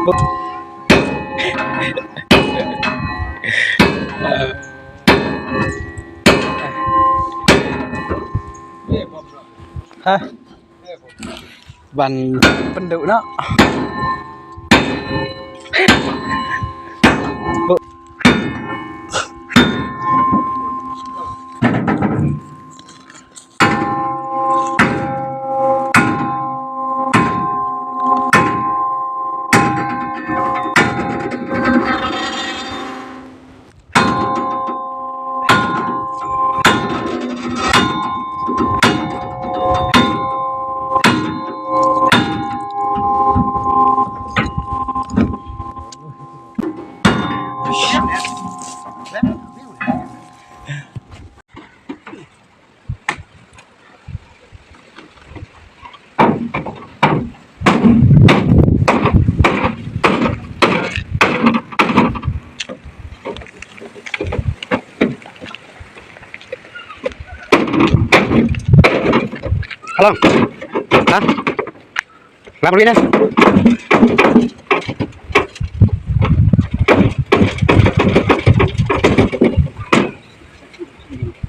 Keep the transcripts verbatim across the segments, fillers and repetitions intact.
Ha? Ban pynduh noh. Hello. Ha? Lap ri na.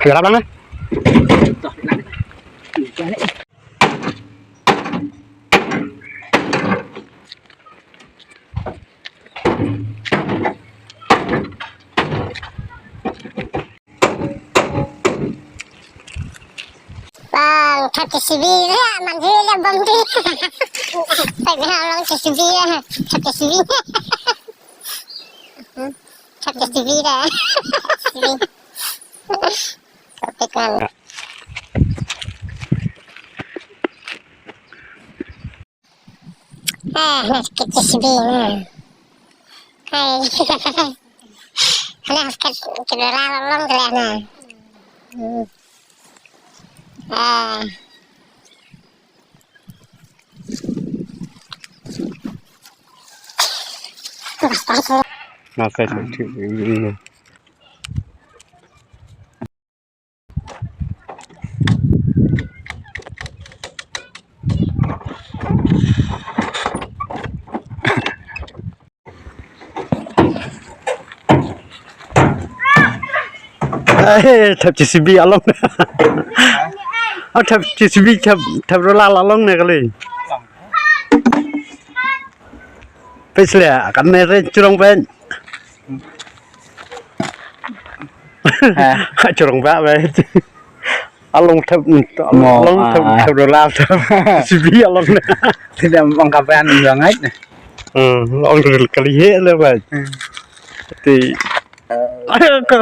Lap lang na. Bang, thap J C B ïa, man hi la bom di. Pek na long J C B ïa, thap J C B. Thap J C B da. Thap J C B. Pek na. Ah, na ka J C B na. Hai. Hana ka, ka dara long long ka na. Hmm. Ah. Mas tak. Eh, thap J C B along. Oh, thap J C B, thap, thap rola along ne kali. Pes le, kan ne re churong pen. Ha. Churong ba ba. Along thap, mo, along thap, ah, thap rola thap. J C B along ne. Tidak mengkapan banget. Hmm, along kali he le ba. Hmm. Ti. Ayo ko.